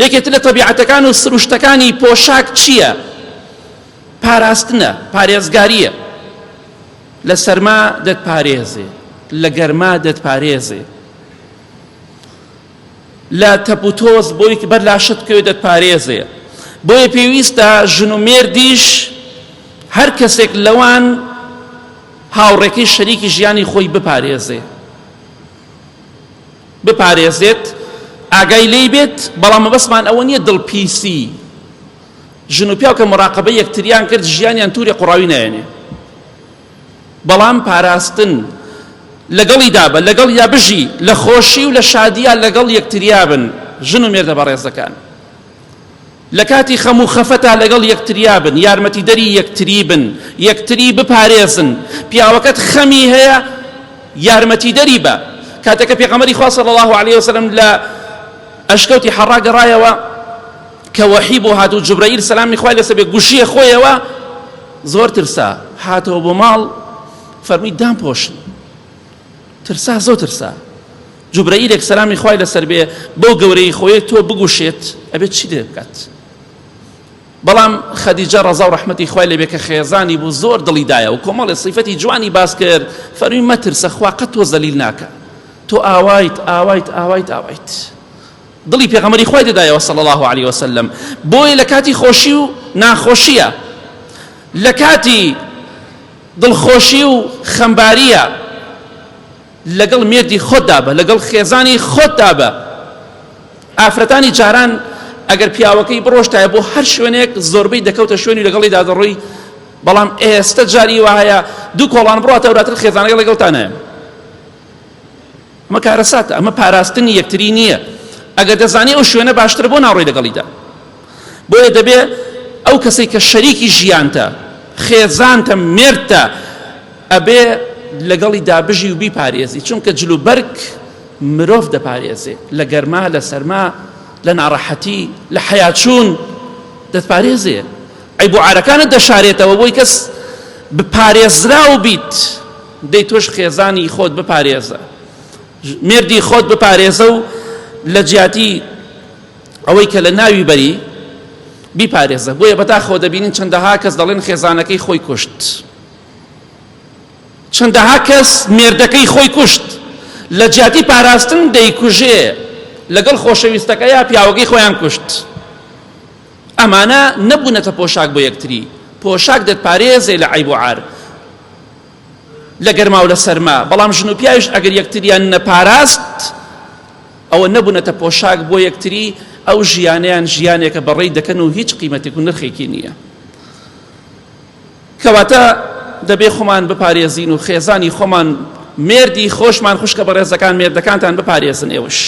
یەکێتر لە تەبیعەتەکان و سروشتەکانی پۆشاک چییە؟ پاراستنە، پارێزگارییە. لە سەرما دەتپارێزێ، لە گەرما دەتپارێزێ، لە تەپ و تۆز بۆی بەر لاشت بکەوێت دەتپارێزێ. بۆیە پێویستە ژن و مێردیش هەر کەسێک لەوان هاوڕێکەی شەریکی ژیانی خۆی بپارێزێ. بپارێزێت، ئاگای لێی بێت، بەڵام مەبەستمان ئەوە نییە دڵپیسی، ژن و پیاو کە مراقەبەی یەکتریان کرد ژیانیان توری قوڕاوی نایەنێ، بەڵام پاراستن لەگەڵیدا بە، لەگەڵیا بژی، لە خۆشی و لە شادیا لەگەڵ یەکتریا بن، ژن و مێردە بەڕێزەکان. لە کاتی خەم و خەفەتا لەگەڵ یەکتریا بن، یارمەتیدەری یەکتری بن، یەکتری بپارێزن، پیاوەکەت خەمی هەیە یارمەتیدەری بە. کاتێک کە پێغەمبەری خوا صلی اللە علیە وسلم لە ئەشکەوتی حەڕا گەڕایەوە کە وەحی بۆ هات و جوبرەئیل سەلامی خوای لەسەر بێ گوشیە خۆیەوە زۆر ترسا، هاتەوە بۆ ماڵ فەرمووی دامپۆشن. ترسا زۆر ترسا. جوبرەئیلێک سەلامی خوای لەسەر بێ بەو گەورەی خۆی تۆ بگوشێت ئەبێت چی لێ بکات؟ بەڵام خەدیجە ڕەزا و ڕەحمەتی خوای لێبێ کە خێزانی بوو زۆر دڵی دایە و کۆمەڵێ سیفەتی جوانی باس کرد فەرمی مەترسە خوا قەت تۆ زەلیل ناکە تۆ ئاوایت ئاوایت ئاوایت ئاوایت دڵی پێغەمبەری خوای دەدایەوە صلی الله علیه وسلم بۆیە لە کاتی خۆشی و ناخۆشیە لە کاتی دڵخۆشی و خەمباریە لەگەڵ مێردی خۆتدا بە، لەگەڵ خێزانی خۆتدا بە. ئافرەتانی جاران ئەگەر پیاوەکەی بڕۆشتایە بۆ هەر شوێنێک زۆربەی دەکەوتە شوێنی لەگەڵیدا دەڕۆی، بەڵام ئێستە جاری وا هەیە دوو کۆڵان بڕاتە وراتر خێزانەکە لەگەڵتان نایەن. ئەمە کارەساتە، ئەمە پاراستنی یەکتری نییە. ئەگەر دەزانی ئەو شوێنە باشترە بۆ ناڕۆی لەگەڵیدا؟ بۆیە دەبێ ئەو کەسەی کە شەریکی ژیانتە، خێزانتە، مێردتە، ئەبێ لەگەڵیدا بژی و بیپارێزی، چونکە جلوبەرگ مرۆڤ دەپارێزێ لە گەرما، لە سەرما، لە ناڕەحەتی، لە حەیاچوون دەتپارێزێ، عەیب و عارەکانت دەشارێتەوە بۆی کەس بپارێزراو بیت، دەی تۆش خێزانی خۆت بپارێزە، مێردی خۆت بپارێزە و لە جیاتی ئەوەی کە لە ناوی بەری بیپارێزە. بۆیە بەداخەوە دەبینین چەندەها کەس دەڵێن خێزانەکەی خۆی کوشت. چەندەها کەس مێردەکەی خۆی کوشت لە جیاتی پاراستن دەیکوژێ لەگەڵ خۆشەویستەکەیا پیاوەکەی خۆیان کوشت. ئەمانە نەبوونەتە پۆشاک بۆ یەکتری. پۆشاک دەتپارێزێ لە عەیب و عار، لە گەرما و لە سەرما، بەڵام ژن و پیاویش ئەگەر یەکتریان نەپاراست ئەوە نەبوونەتە پۆشاک بۆ یەکتری، ئەو ژیانەیان ژیانێکە بەڕێی دەکەن و هیچ قیمەتێک و نرخێکی نییە. کەواتە دەبێ خۆمان بپارێزین و خێزانی خۆمان، مێردی خۆشمان، خوشکە بەڕێزەکان مێردەکانتان بپارێزن ئێوەش.